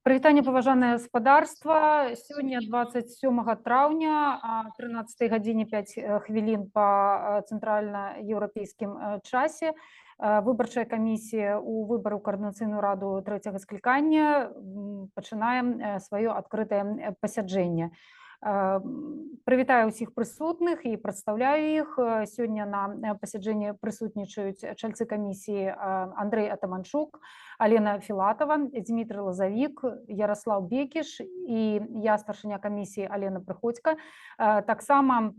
Прывітанне, паважанае гаспадарства. Сёння 27 траўня а 13 гадзіне 5 хвілін па цэнтральнаеўрапейскім часе выбарчая камісія ў выбары ў Каардынацыйную раду трэцяга склікання пачынае сваё адкрытае пасяджэнне. Прывітаю ўсіх прысутных і прадстаўляю іх. Сёння на пасяджэнні прысутнічаюць чальцы камісіі Андрэй Атаманчук, Алена Філатава, Дмітрый Лазавік, Ярослаў Бекіш і я, старшыня камісіі Алена Прыходзька. Таксама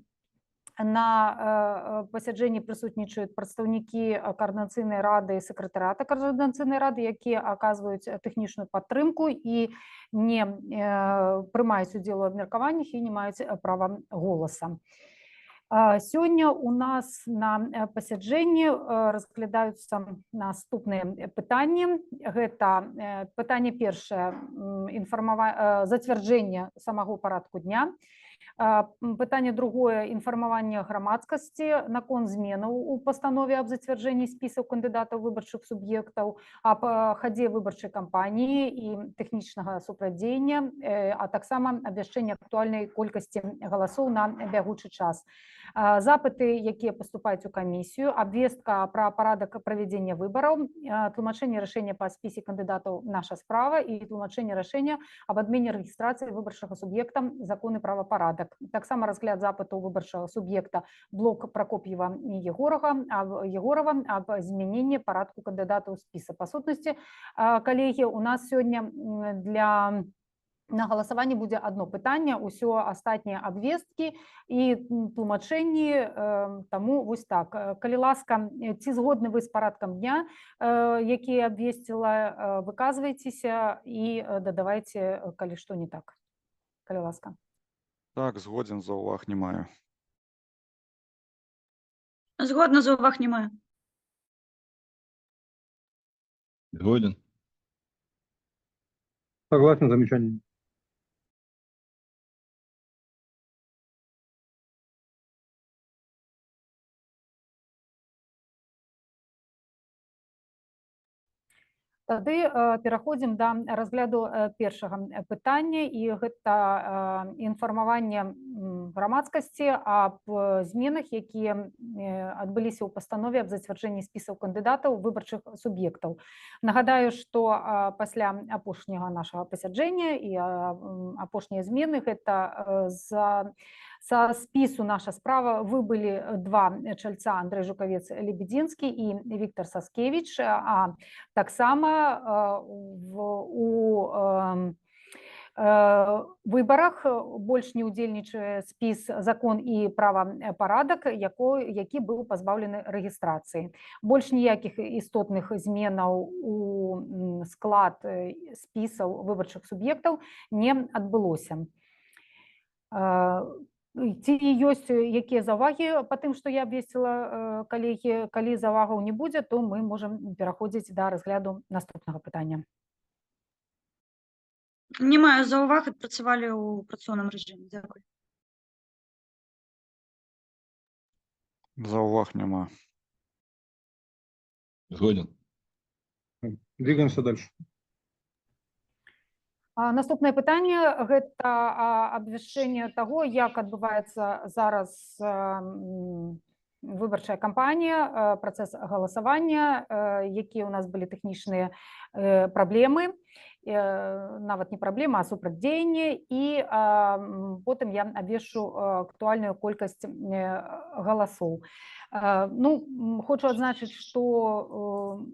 на пасяджэнні прысутнічаюць прадстаўнікі Каардынацыйнай рады і сакратарыята Каардынацыйнай рады, якія аказваюць тэхнічную падтрымку і не прымаюць удзел у абмеркаваннях і не маюць права голаса. Сёння у нас на пасяджэнні разглядаюцца наступныя пытанні. Гэта пытанне першае, зацвярджэнне самога парадку дня. Пытанне другое, інфармаванне грамадскасці наконт зменаў у пастанове аб зацвярджэнні спісаў кандыдатаў выбарчых суб'ектаў, аб хадзе выбарчай кампаніі і тэхнічнага супрацьдзеяння, а таксама абвяшчэнне актуальнай колькасці галасоў на бягучы час. Запыты, якія паступаюць у камісію, абвестка пра парадак правядзення выбараў, тлумачэнне рашэння па спісе кандыдатаў «Наша справа» і тлумачэнне рашэння аб адмене рэгістрацыі выбарчага суб'екта «Закон і правапарадак». Таксама разгляд запыту выбарчага суб'екта «Блок Пракоп'ева і Егорова» аб змяненні парадку кандыдатаў спіса. Па сутнасці, калегі, у нас сёння на галасаванне будзе одно пытанне, усё астатнія абвесткі і тлумачэнні, таму вось так. Калі ласка, ці згодны вы з парадкам дня, які абвесціла, выказвайцеся і дадавайце, калі што не так. Калі ласка. Так, згодзен, заўваг не маю. Згодна, заўваг не маю. Згоден. Согласен, замечание. Тады пераходзім да разгляду першага пытання, і гэта інфармаванне грамадскасці аб зменах, якія адбыліся ў пастанове аб зацвярджэнні спісаў кандыдатаў выбарчых суб'ектаў. Нагадаю, што пасля апошняга нашага пасяджэння і апошнія змены гэта са спісу «Наша справа» выбылі два чальца, Андрэй Жукавец-Лебедзінскі і Віктор Саскевіч, а таксама у выбарах больш не ўдзельнічае спіс «Закон і правапарадак», які быў пазбаўлены рэгістрацыі. Больш ніякіх істотных зменаў у склад спісаў выбарчых суб'ектаў не адбылося. Ці ёсць якія заўвагі па тым, што я абвесціла, калегі? Калі заўвагаў не будзе, то мы можам пераходзіць да разгляду наступнага пытання. Не маю заўваг, адпрацавалі ў працоўным рэжыме. Дзякуй. Заўваг няма. Згоден. Двигаемся дальше. Наступнае пытанне гэта абвяшчэнне таго, як адбываецца зараз выбарчая кампанія, працэс галасавання, якія ў нас былі тэхнічныя праблемы, нават не праблема, а супрацьдзеянне, і потым я абвешчу актуальную колькасць галасоў. Ну, хочу адзначыць, што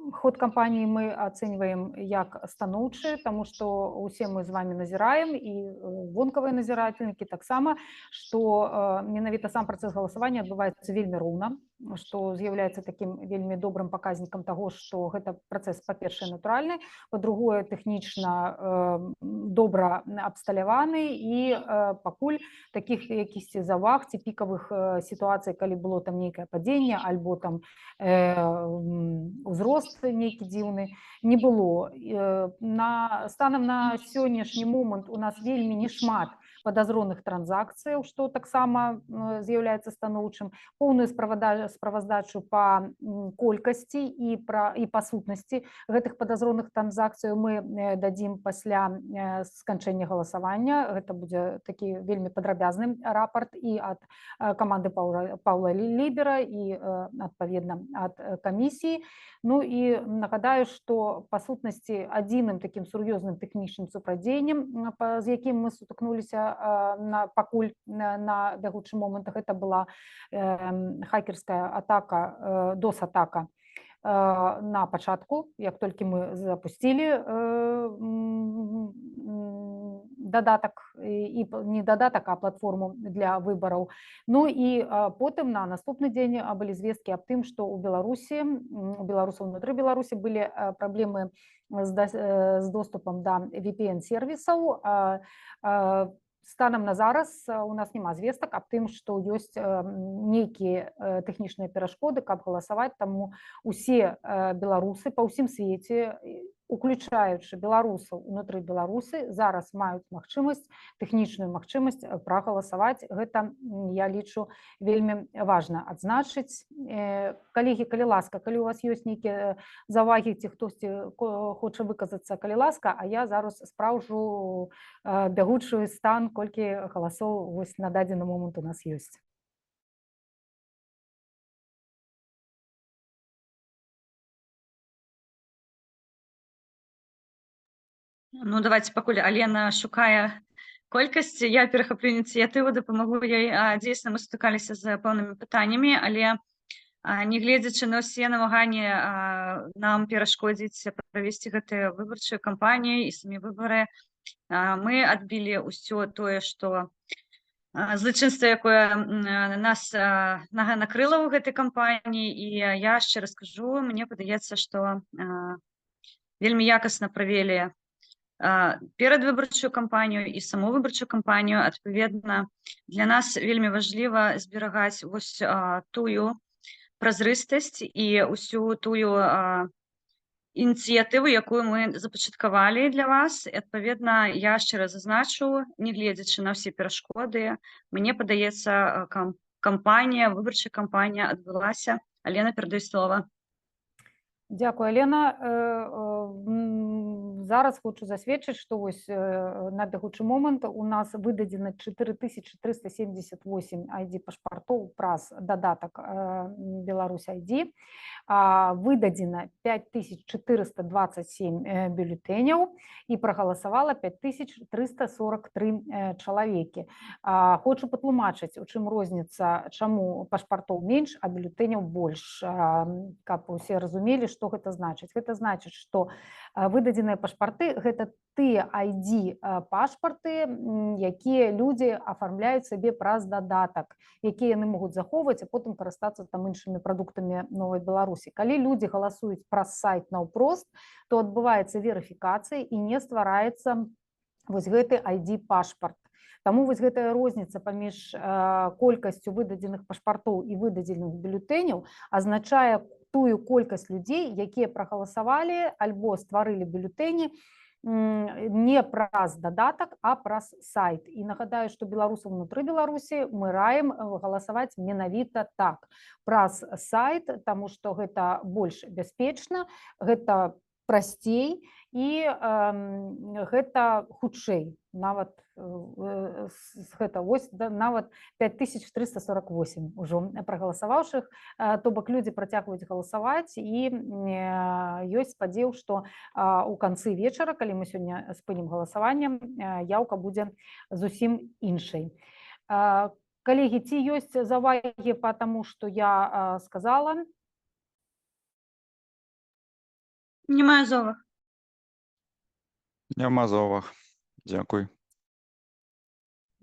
ход кампаніі мы ацэньваем як станоўчы, таму што ўсе мы з вами назіраем, і вонкавыя назіральнікі таксама, што менавіта сам працэс галасавання адбываецца вельмі роўна, што з'яўляецца такім вельмі добрым паказнікам таго, што гэта працэс, па-першае, натуральны, па-другое, тэхнічна добра абсталяваны, і пакуль такіх якісьці заўваг ці пікавых сітуацый, калі было там нейкае падзенне альбо там узрост нейкі дзіўны, не было. Станам на сённяшні момант у нас вельмі не шмат падазроных транзакцыяў, што таксама з'яўляецца станоўчым, поўную справаздачу па колькасці і па сутнасці гэтых падазроных транзакцыяў мы дадзім пасля сканчэння галасавання. Гэта будзе такі вельмі падрабязны рапарт і ад каманды Паўла Лібера, і адпаведна ад камісіі. Ну і нагадаю, што па сутнасці адзіным такім сур'ёзным тэхнічным супрацьдзеяннем, з якім мы сутыкнуліся пакуль на бягучы момант, гэта была хакерская атака, DOS-атака на пачатку, як толькі мы запусцілі дадатак, і не дадатак, а платформу для выбараў. Ну і потым на наступны дзень былі звесткі аб тым, што ў Беларусі, у беларусаў унутры Беларусі былі праблемы з доступам да VPN-сервісаў. Станам на зараз у нас няма звестак аб тым, што ёсць нейкія тэхнічныя перашкоды, каб галасаваць, таму усе беларусы па ўсім свеце, уключаючы беларусаў унутры Беларусы, зараз маюць магчымасць, тэхнічную магчымасць прагаласаваць. Гэта, я лічу, вельмі важна адзначыць. Калегі, калі ласка, калі у вас ёсць нейкія заўвагі ці хтосьці хоча выказацца, калі ласка, а я зараз спраўжу бягучы стан, колькі галасоў вось на дадзены момант у нас ёсць. Ну, давайте, пакуль Алена шукае колькасць, я перахаплю ініцыятыву, дапамагу ёй. Дзейсна, мы сутыкаліся з пэўнымі пытаннямі, але нягледзячы на ўсе намаганні нам перашкодзіць правесці гэтую выбарчую кампанію і самі выбары, мы адбілі ўсё тое, што злачынства, якое нас нага накрыла ў гэтай кампаніі. І я яшчэ раз скажу, мне падаецца, што вельмі якасна правелі перадвыбарчую кампанію і саму выбарчую кампанію. Адпаведна, для нас вельмі важліва зберагаць вось тую празрыстасць і ўсю тую ініцыятыву, якую мы запачаткавалі для вас. І, адпаведна, я яшчэ раз зазначу, нягледзячы на ўсе перашкоды, мне падаецца, кампанія, выбарчая кампанія адбылася. Алена, перадаю слова. Дзякую, Алена. Зараз хочу засведчыць, што вось на бегучы момант у нас выдадзена 4378 ID-пашпартоў праз дадатак Беларусь ID, выдадзена 5427 бюлетэняў і прагаласавала 5343 чалавекі. Хочу патлумачыць, у чым розніца, чаму пашпартоў менш, а бюлетэняў больш, каб усе разумелі, што гэта значыць. Гэта значыць, што выдадзеныя пашпарты гэта тыя ID-пашпарты, якія людзі афармляюць сабе праз дадатак, якія яны могуць захоўваць, а потым карыстацца там іншымі прадуктамі Новай Беларусі. Калі людзі галасуюць праз сайт наўпрост, то адбываецца верыфікацыя і не ствараецца вось гэты ID-пашпарт. Таму вось гэтая розніца паміж колькасцю выдадзеных пашпартоў і выдадзеных бюлетэняў азначае тую колькасць людзей, якія прагаласавалі альбо стварылі бюлетэні не праз дадатак, а праз сайт. І нагадаю, што беларусам унутры Беларусі мы раім галасаваць менавіта так, праз сайт, таму што гэта больш бяспечна, гэта прасцей і гэта хутчэй. Нават гэта вось, да, нават 5348 ужо прагаласаваўшых, то бок людзі працягваюць галасаваць, і ёсць спадзеў, што у канцы вечара, калі мы сёння спынім галасаванне, яўка будзе зусім іншай. Калегі, ці ёсць заўвагі па таму, што я сказала? Не маю заўваг. Няма заўваг. Дзякуй.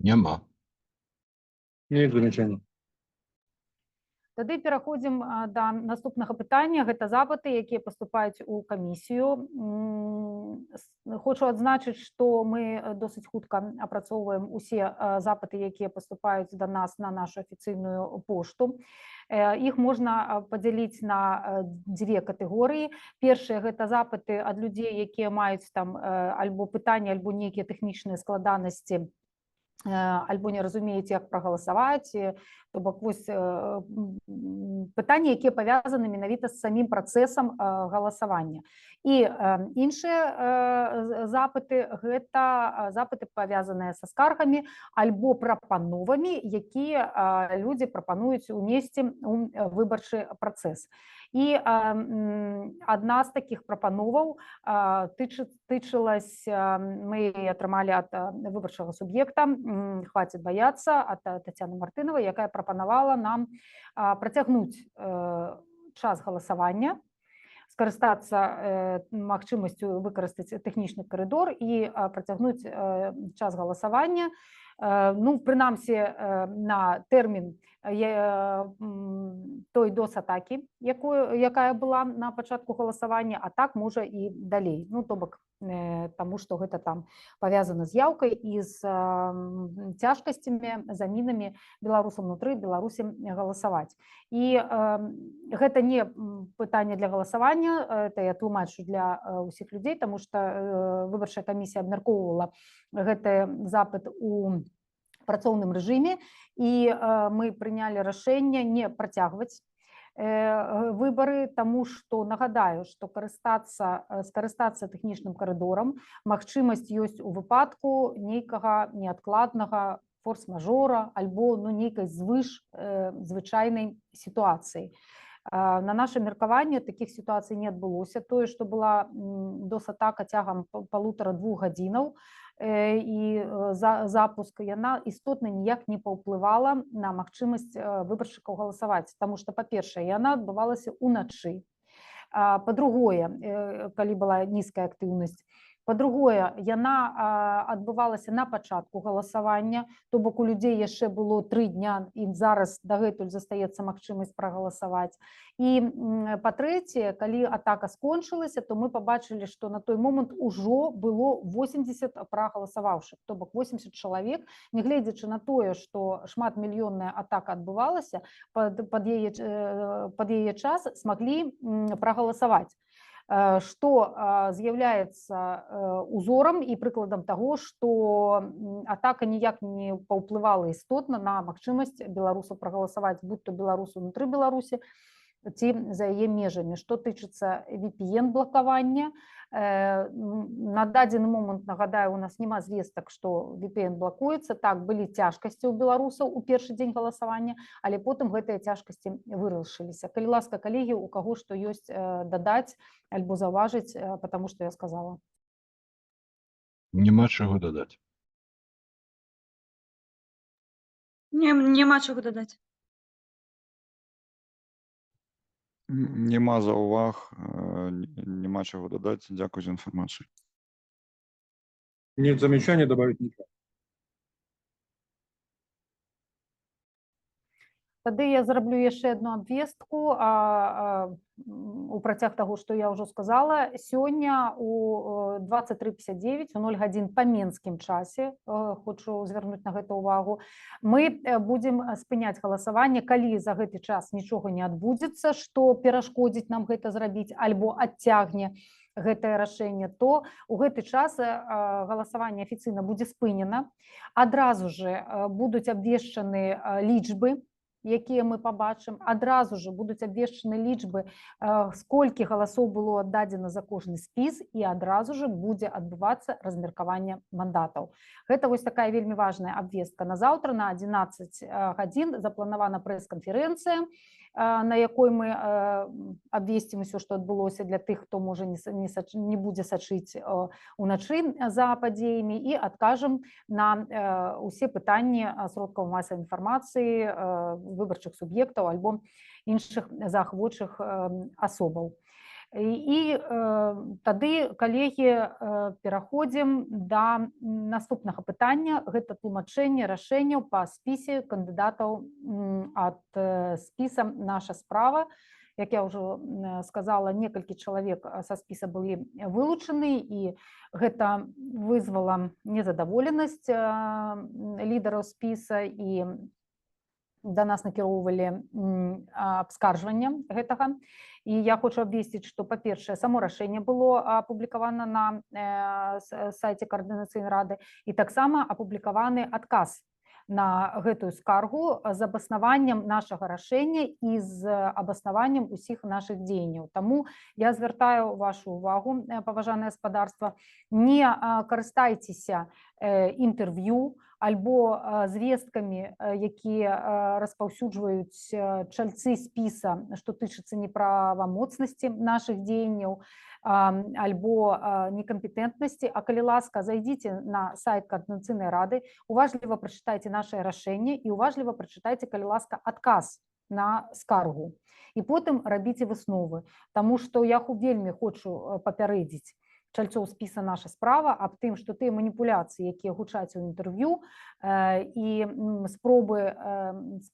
Няма. Нет замечаний. Тады пераходзім да наступнага пытання. Гэта запыты, якія паступаюць у камісію. Хочу адзначыць, што мы досыць хутка апрацоўваем усе запыты, якія паступаюць да нас на нашу афіцыйную пошту. Іх можна падзяліць на дзве катэгорыі. Першыя гэта запыты ад людзей, якія маюць там альбо пытанні, альбо нейкія тэхнічныя складанасці альбо не разумеюць, як прагаласаваць. То бок вось пытанні, якія павязаны менавіта з самім працэсам галасавання. І іншыя запыты — гэта запыты, павязаныя са скаргамі альбо прапановамі, якія людзі прапануюць унесці ў выбарчы працэс. І адна з такіх прапановаў тычылась, мы яе атрымалі ад выбарчага суб'екта «Хватит бояться», ад Тацяны Мартынавай, якая прапанавала нам працягнуць час галасавання, скарыстацца магчымасцю выкарыстаць тэхнічны карыдор і працягнуць час галасавання, ну, прынамсі, на тэрмін той DoS-атакі, якая была на пачатку галасавання, а так можа і далей. Ну, то бок таму што гэта там павязана з яўкай і з цяжкасцямі, замінамі беларусам унутры Беларусі галасаваць. І гэта не пытанне для галасавання, это я тлумачу для ўсіх людзей, таму што выбарчая камісія абмяркоўвала гэты запыт у працоўным рэжыме, і мы прынялі рашэнне не працягваць выбары, таму што, нагадаю, што скарыстацца тэхнічным карыдорам магчымасць ёсць у выпадку нейкага неадкладнага форс-мажора альбо, ну, нейкай звыш звычайнай сітуацыі. На наше меркаванне, такіх сітуацый не адбылося. Тое, што была DoS-атака цягам 1,5-2 гадзінаў і запуск, яна істотна ніяк не паўплывала на магчымасць выбаршчыкаў галасаваць, таму што, па-першае, яна адбывалася ўначы, па-другое, калі была нізкая актыўнасць, па-другое, яна адбывалася на пачатку галасавання, то бок у людзей яшчэ было 3 дня і зараз дагэтуль застаецца магчымасць прагаласаваць. І па-трэцяе, калі атака скончылася, то мы пабачылі, што на той момант ужо было 80 прагаласаваўшых, то бок 80 чалавек, нягледзячы на тое, што шматмільённая атака адбывалася, пад яе час смаглі прагаласаваць, што з'яўляецца узорам і прыкладам таго, што атака ніяк не паўплывала істотна на магчымасць беларусаў прагаласаваць, будь то беларусу унутры Беларусі ці за яе межамі. Што тычыцца VPN блакавання, на дадзены момант, нагадаю, у нас няма звестак, што VPN блакуецца. Так, былі цяжкасці ў беларусаў у першы дзень галасавання, але потым гэтыя цяжкасці вырашыліся. Калі ласка, калегі, у каго што ёсць дадаць альбо заўважыць, потому что я сказала? Няма чаго дадаць. Не, няма чаго дадаць. Нема заўваг, няма чаго дадаць. Дзякуй за інфармацыю. Нет замечаний, добавить нечего. Тады я зраблю яшчэ одну абвестку у працяг таго, што я ўжо сказала. Сёння у 23:59, у 0 гадзін па менскім часе, хочу звярнуць на гэта ўвагу, мы будзем спыняць галасаванне, калі за гэты час нічога не адбудзецца, што перашкодзіць нам гэта зрабіць альбо адцягне гэтае рашэнне, то у гэты час галасаванне афіцыйна будзе спынена. Адразу же будуць абвешчаны лічбы, якія мы пабачым, адразу же будуць абвешчаны лічбы, сколькі галасоў было аддадзена за кожны спіс, і адразу же будзе адбывацца размеркаванне мандатаў. Гэта вось такая вельмі важная абвестка на заўтра. На 11 гадзін запланавана прэс-канферэнцыя, на якой мы абвесцім усё, што адбылося, для тых, хто можа не будзе сачыць уначы за падзеямі, і адкажам на усе пытанні сродкаў масавай інфармацыі, выбарчых суб'ектаў альбо іншых заахвочых асобаў. І тады, калегі, пераходзім да наступнага пытання. Гэта тлумачэнне рашэнняў па спісе кандыдатаў ад спіса «Наша справа». Як я ўжо сказала, некалькі чалавек са спіса былі вылучаны, і гэта вызвала незадаволенасць лідараў спіса і Да нас накіроўвалі абскаржванне гэтага. І я хочу абвесціць, што, па-першае, само рашэнне было апублікавана на сайце Каардынацыйнай рады, і таксама апублікаваны адказ на гэтую скаргу з абаснаваннем нашага рашэння і з абаснаваннем усіх нашых дзеянняў. Таму я звяртаю вашу увагу, паважанае гаспадарства, не карыстайцеся інтэрв'ю альбо звесткамі, якія распаўсюджваюць чальцы спіса, што тычыцца неправамоцнасці нашых дзеянняў альбо некампетэнтнасці, а калі ласка, зайдзіце на сайт Каардынацыйнай рады, уважліва прачытайце нашае рашэнне і уважліва прачытайце, калі ласка, адказ на скаргу. І потым рабіце высновы, таму што я вельмі хочу папярэдзіць чальцоў спіса «Наша справа» аб тым, што тыя маніпуляцыі, якія гучаць у інтэрв'ю, і спробы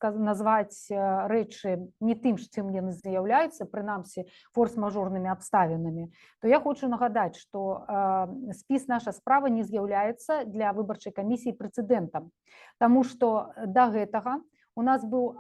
назваць рэчы не тым, чым яны з'яўляюцца, прынамсі форс-мажорнымі абставінамі, то я хочу нагадаць, што спіс «Наша справа» не з'яўляецца для выбарчай камісіі прэцэдэнтам, таму што да гэтага у нас быў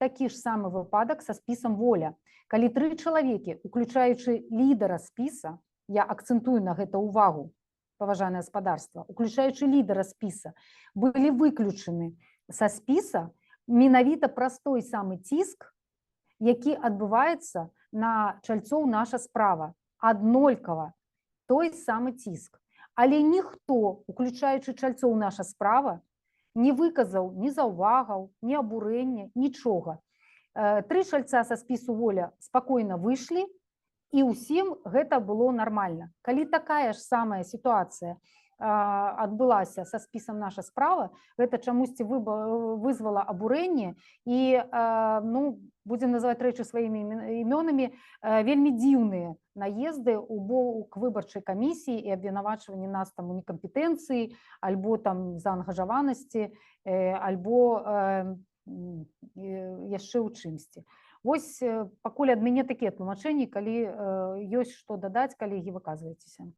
такі ж самы выпадак са спісам «Воля», калі тры чалавекі, уключаючы лідара спіса, я акцэнтую на гэта ўвагу, паважанае гаспадарства, уключаючы лідара спіса, былі выключаны са спіса менавіта праз той самы ціск, які адбываецца на чальцоў «Наша справа». Аднолькава той самы ціск. Але ніхто, уключаючы чальцоў «Наша справа», не выказаў ні заўвагаў, ні абурэння, нічога. Тры чальца са спісу «Воля» спакойна выйшлі, і ўсім гэта было нармальна. Калі такая ж самая сітуацыя адбылася са спісам «Наша справа», гэта чамусьці вызвала абурэнне і, ну, будзем называць рэчы сваімі імёнамі, вельмі дзіўныя наезды ў бок выбарчай камісіі і абвінавачванні нас там у некампетэнцыі, альбо там заангажаванасці, альбо яшчэ ў чымсьці. Вось пакуль ад мяне такія тлумачэнні, калі ёсць што дадаць, калегі, выказвайцеся.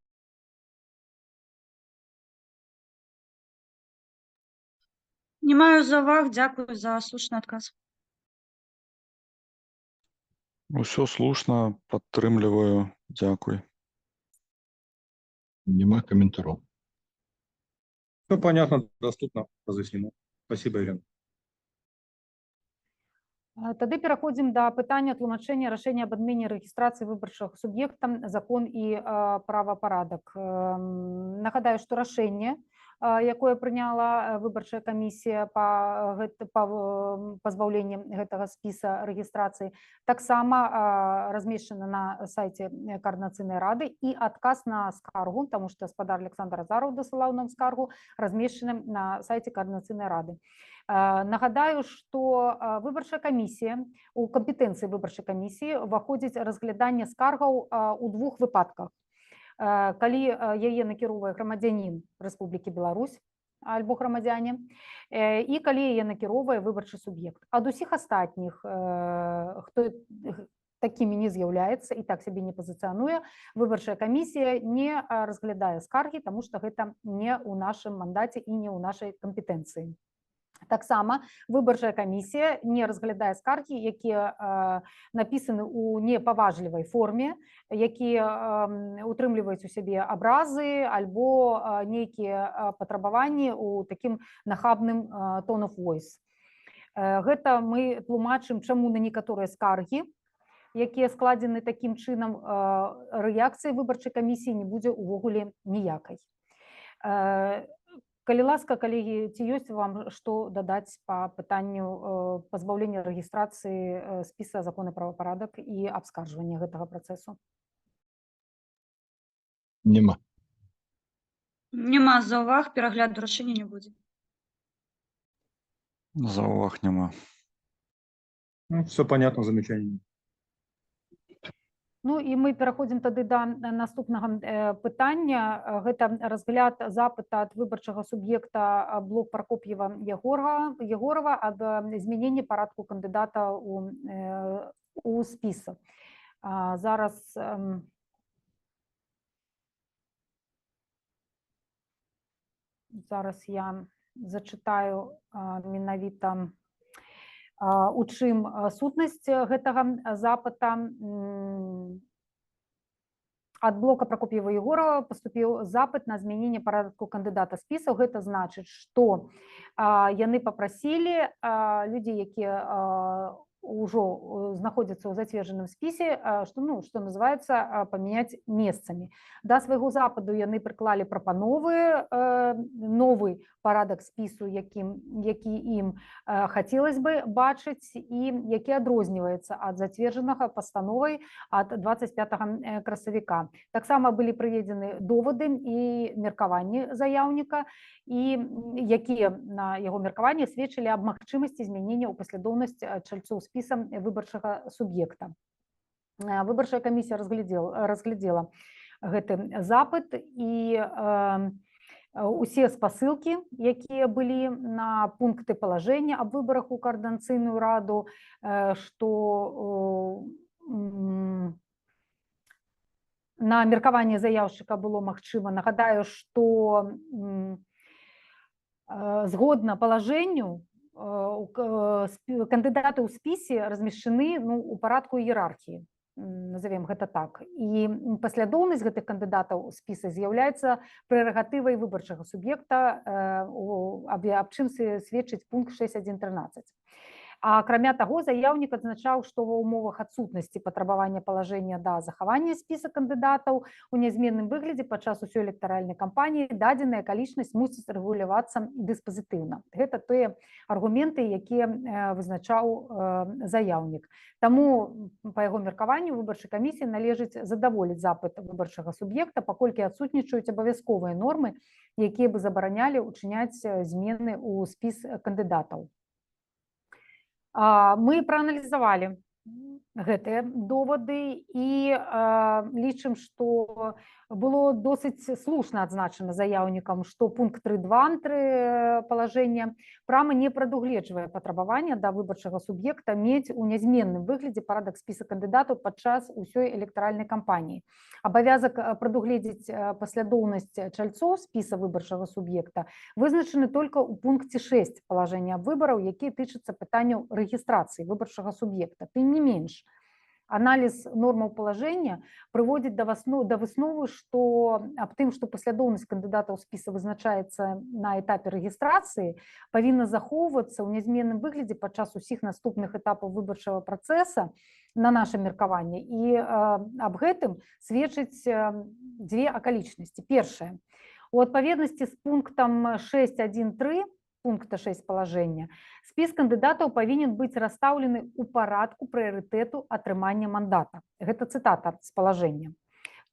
Не маю заўваг, дзякую за слушны адказ. Усё слушна, падтрымліваю, дзякуй. Няма каментароў. Все понятно, доступно, разъяснено. Спасибо, Ирина. Тады пераходзім да пытання тлумачэння рашэння аб адмене рэгістрацыі выбарчага суб'екта «Закон і правапарадак». Нагадаю, што рашэнне, якое прыняла выбарчая камісія па пазбаўленні гэтага спіса рэгістрацыі, таксама размешчана на сайце Каардынацыйнай рады, і адказ на скаргу, таму што гаспадар Александр Азараў дасылаў нам скаргу, размешчаны на сайце Каардынацыйнай рады. Нагадаю, што выбарчая камісія, у кампетэнцыі выбарчай камісіі ўваходзіць разгляданне скаргаў у двух выпадках. Калі яе накіроўвае грамадзянін Рэспублікі Беларусь альбо грамадзяне, і калі яе накіроўвае выбарчы суб'ект. Ад усіх астатніх, хто такімі не з'яўляецца і так сябе не пазіцыянуе, выбарчая камісія не разглядае скаргі, таму што гэта не ў нашым мандаце і не ў нашай кампетэнцыі. Таксама выбарчая камісія не разглядае скаргі, якія напісаны ў непаважлівай форме, якія утрымліваюць у сябе абразы альбо нейкія патрабаванні ў такім нахабным tone of voice. Гэта мы тлумачым, чаму на некаторыя скаргі, якія складзены такім чынам, рэакцыі выбарчай камісіі не будзе ўвогуле ніякай. Калі ласка, калегі, ці ёсць вам што дадаць па пытанню пазбаўлення рэгістрацыі спіса «Закон і правапарадак» і абскарджвання гэтага працэсу? Няма. Няма заўваг, перагляду рашэння не будзе. Заўваг няма. Ну, все понятно, замечаний. Ну і мы пераходзім тады да наступнага пытання. Гэта разгляд запыта ад выбарчага суб'екта «Блок Пракоп'ева Егорова» аб змяненні парадку кандыдата у спіс. Зараз я зачытаю менавіта. У чым сутнасць гэтага запыта? Ад Блока Пракоп'ева Егорова паступіў запыт на змяненне парадку кандыдата спісаў. Гэта значыць, што яны папрасілі, людзі, якія ўжо знаходзяцца ў зацверджаным спісе, што, ну, што называется, памяняць месцамі. Да свайго западу яны прыклалі прапановы, новы парадак спісу, які ім хацелось бы бачыць і які адрозніваецца ад зацверджанага пастановай ад 25 красавіка. Таксама былі прыведзены доводы і меркаванні заяўніка, і якія, на яго меркаванне, сведчылі аб магчымасці змянення ў паслядоўнасць чальцоў спіса выбарчага суб'екта. Выбарчая камісія разглядзела гэты запыт і усе спасылкі, якія былі на пункты палажэння аб выбарах у Каардынацыйную раду, што на меркаванне заяўшчыка было магчыма. Нагадаю, што згодна палажэнню кандыдаты ў спісе размешчаны, ну, у парадку іерархіі, назовем гэта так. І паслядоўнасць гэтых кандыдатаў у спіса з'яўляецца прэрагатывай выбарчага суб'екта, аб чым сведчыць пункт 6.1.13. А акрамя таго, заяўнік адзначаў, што ва ўмовах адсутнасці патрабавання палажэння да захавання спіса кандыдатаў у нязменным выглядзе падчас усёй электаральнай кампаніі дадзеная акалічнасць мусіць рэгулявацца дыспазітыўна. Гэта тыя аргументы, якія вызначаў заяўнік. Таму, па яго меркаванню, выбарчай камісіі належыць задаволіць запыт выбарчага суб'екта, паколькі адсутнічаюць абавязковыя нормы, якія бы забаранялі ўчыняць змены ў спіс кандыдатаў. Мы прааналізавалі гэтыя доводы і лічым, што было досыць слушна адзначана заяўнікам, што пункт 3.2 палажэння прама не прадугледжвае патрабавання да выбарчага суб'екта мець у нязменным выглядзе парадак спіса кандыдатаў падчас усёй электаральнай кампаніі. Абавязак прадугледзець паслядоўнасць чальцоў спіса выбарчага суб'екта вызначаны только ў пункце 6 палажэння аб выбараў, які тычыцца пытанняў рэгістрацыі выбарчага суб'екта. Тым не менш, аналіз нормаў палажэння прыводзіць да высновы, што аб тым, што паслядоўнасць кандыдатаў спіса вызначаецца на этапе рэгістрацыі, павінна захоўвацца ў нязменным выглядзе падчас усіх наступных этапаў выбарчага працэса, на наше меркаванне. І аб гэтым сведчыць дзве акалічнасці. Першае. У адпаведнасці з пунктам 6.1.3 пункта 6 палажэння спіс кандыдатаў павінен быць расстаўлены ў парадку прыярытэту атрымання мандата. Гэта цытата з палажэння.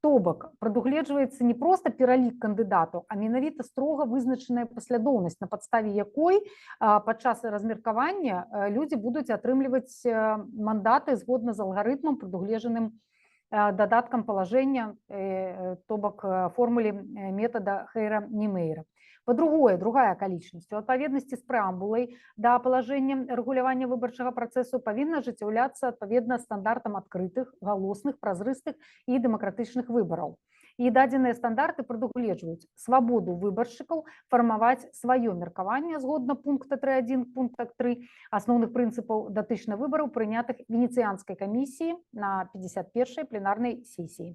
То бок прадугледжваецца не проста пералік кандыдатаў, а менавіта строга вызначаная паслядоўнасць, на падставе якой падчас размеркавання людзі будуць атрымліваць мандаты згодна з алгарытмам, прадугледжаным дадаткам палажэння, то бок формуле метада Хейра Німейра. Па-другое, другая акалічнасць. У адпаведнасці з прэамбулай да палажэння рэгулявання выбарчага працэсу павінна ажыццяўляцца адпаведна стандартам адкрытых, галосных, празрыстых і дэмакратычных выбараў. І дадзеныя стандарты прадугледжваюць свабоду выбаршчыкаў фармаваць сваё меркаванне згодна пункта 3.1, пункта 3 асноўных прынцыпаў датычна выбараў, прынятых Венецыянскай камісіі на 51-й пленарнай сесіі.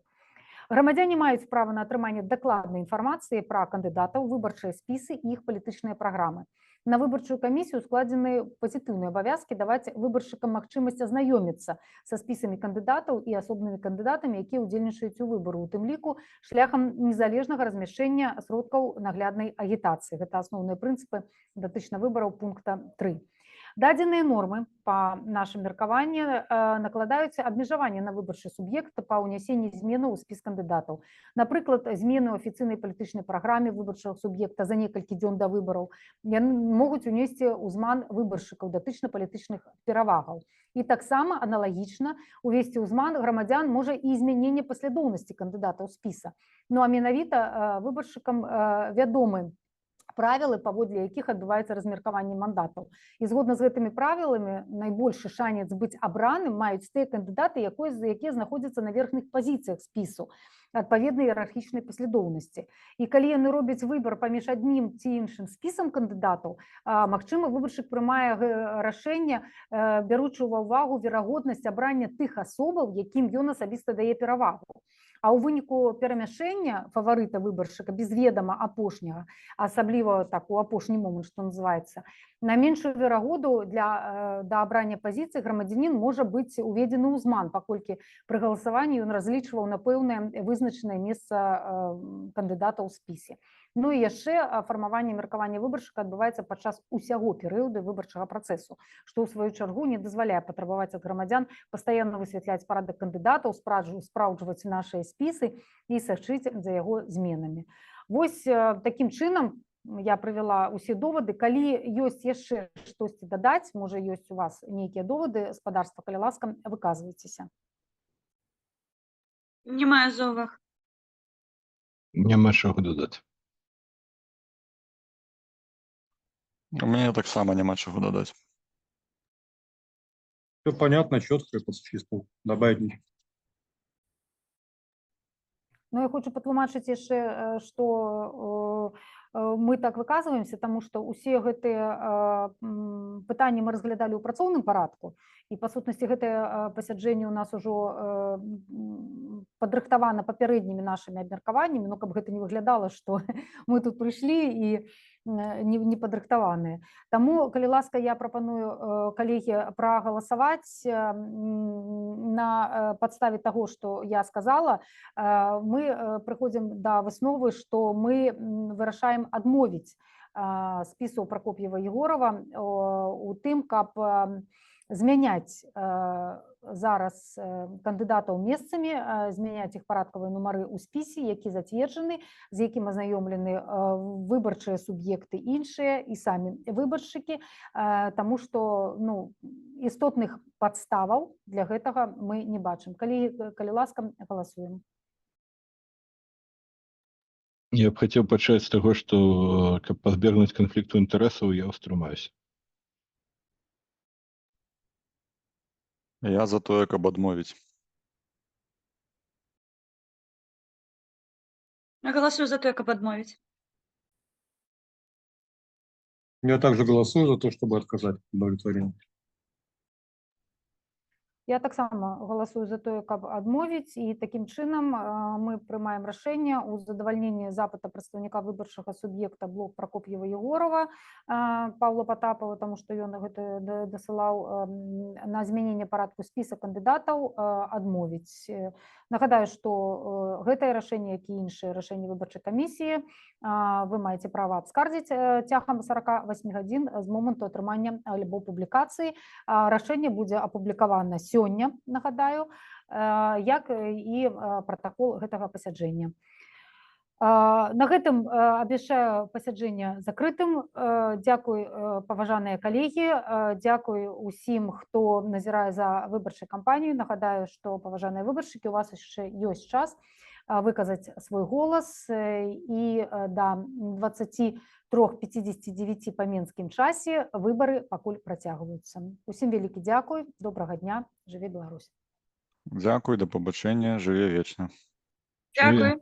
Грамадзяне маюць права на атрыманне дакладнай інфармацыі пра кандыдатаў, выбарчыя спісы і іх палітычныя праграмы. На выбарчую камісію складзены пазітыўныя абавязкі даваць выбаршчыкам магчымасць азнаёміцца са спісамі кандыдатаў і асобнымі кандыдатамі, якія ўдзельнічаюць у выбару, у тым ліку шляхам незалежнага размяшчэння сродкаў нагляднай агітацыі. Гэта асноўныя прынцыпы датычна выбараў пункта 3. Дадзеныя нормы, па нашым меркаванні, накладаюць абмежаванне на выбарчы суб'ект па ўнясенні зменаў у спіс кандыдатаў. Напрыклад, змены ў афіцыйнай палітычнай праграме выбарчага суб'екта за некалькі дзён да выбараў яны могуць унесці ўзман выбаршчыкаў датычна палітычных перавагаў. І таксама аналагічна увесці ўзман грамадзян можа і змяненне паслядоўнасці кандыдатаў спіса. Ну а менавіта выбаршчыкам вядомы Правілы, паводле якіх адбываецца размеркаванне мандатаў. І згодна з гэтымі правіламі найбольшы шанец быць абраным маюць тыя кандыдаты, якія знаходзяцца на верхніх пазіцыях спісу адпаведнай іерархічнай паслядоўнасці. І калі яны робяць выбар паміж аднім ці іншым спісам кандыдатаў, магчыма, выбаршчык прымае рашэнне, бяручы ўва ўвагу верагоднасць абрання тых асобаў, якім ён асабіста дае перавагу. А ў выніку перамяшчэння фаварыта выбаршчыка без ведама апошняга, асабліва так у апошні момант, што называецца, на меншую верагоду да абрання пазіцыі грамадзянін можа быць уведзены ў зман, паколькі пры галасаванні ён разлічваў на пэўнае вызначанае месца кандыдата ў спісе. Ну і яшчэ фармаванне меркавання выбаршчыка адбываецца падчас усяго перыяду выбарчага працэсу, што ў сваю чаргу не дазваляе патрабаваць ад грамадзян пастаянна высвятляць парадак кандыдатаў, спраўджваць нашыя спісы і сачыць за яго зменамі. Вось такім чынам я прывяла ўсе довады. Калі ёсць яшчэ штосьці дадаць, можа, ёсць у вас нейкія довады, спадарства, калі ласка, выказвайцеся. Не маю заўваг. Няма чаго дадаць. У мяне таксама няма чаго дадаць. Все понятно, четко и по существу. Добавить нечего. Ну, я хочу патлумачыць яшчэ, што мы так выказваемся, таму што ўсе гэтыя пытанні мы разглядалі ў працоўным парадку, і па сутнасці гэтае пасяджэнне ў нас ужо падрыхтавана папярэднімі нашымі абмеркаваннямі, ну, каб гэта не выглядала, што мы тут прыйшлі і не падрыхтаваныя. Таму, калі ласка, я прапаную, калегі, прагаласаваць на падставе таго, што я сказала. Мы прыходзім да высновы, што мы вырашаем адмовіць спісу Пракоп'ева Егорова у тым, каб змяняць зараз кандыдатаў месцамі, змяняць іх парадкавыя нумары ў спісе, які зацверджаны, з якім азнаёмлены выбарчыя суб'екты іншыя і самі выбаршчыкі, таму што, ну, істотных падставаў для гэтага мы не бачым. Калі ласка, галасуем. Я б хацеў пачаць з таго, што, каб пазбегнуць канфлікту інтарэсаў, я ўстрымаюся. Я за тое, каб адмовіць. Я голосую за тое, каб адмовіць. Я также голосую за то, чтобы отказать удовлетворение. Я таксама галасую за тое, каб адмовіць, і такім чынам мы прымаем рашэнне ў задавальненні запыта прадстаўніка выбарчага суб'екта Блок Пракоп'ева Егорова Павла Патапова, таму што ён гэта дасылаў, на змяненне парадку спіса кандыдатаў адмовіць. Нагадаю, што гэтае рашэнне, як і іншыя рашэнні выбарчай камісіі, вы маеце права абскардзіць цягам 48 гадзін з моманту атрымання альбо публікацыі. Рашэнне будзе апублікавана сёння, нагадаю, як і пратакол гэтага пасяджэння. На гэтым абвяшчаю пасяджэнне закрытым. Дзякуй, паважаныя калегі, дзякуй усім, хто назірае за выбарчай кампаніяй. Нагадаю, што, паважаныя выбаршчыкі, у вас яшчэ ёсць час выказаць свой голас, і да 23:59 па менскім часе выбары пакуль працягваюцца. Усім вялікі дзякуй, добрага дня, жыве Беларусь. Дзякуй, да пабачэння, жыве вечна. Дзякуй.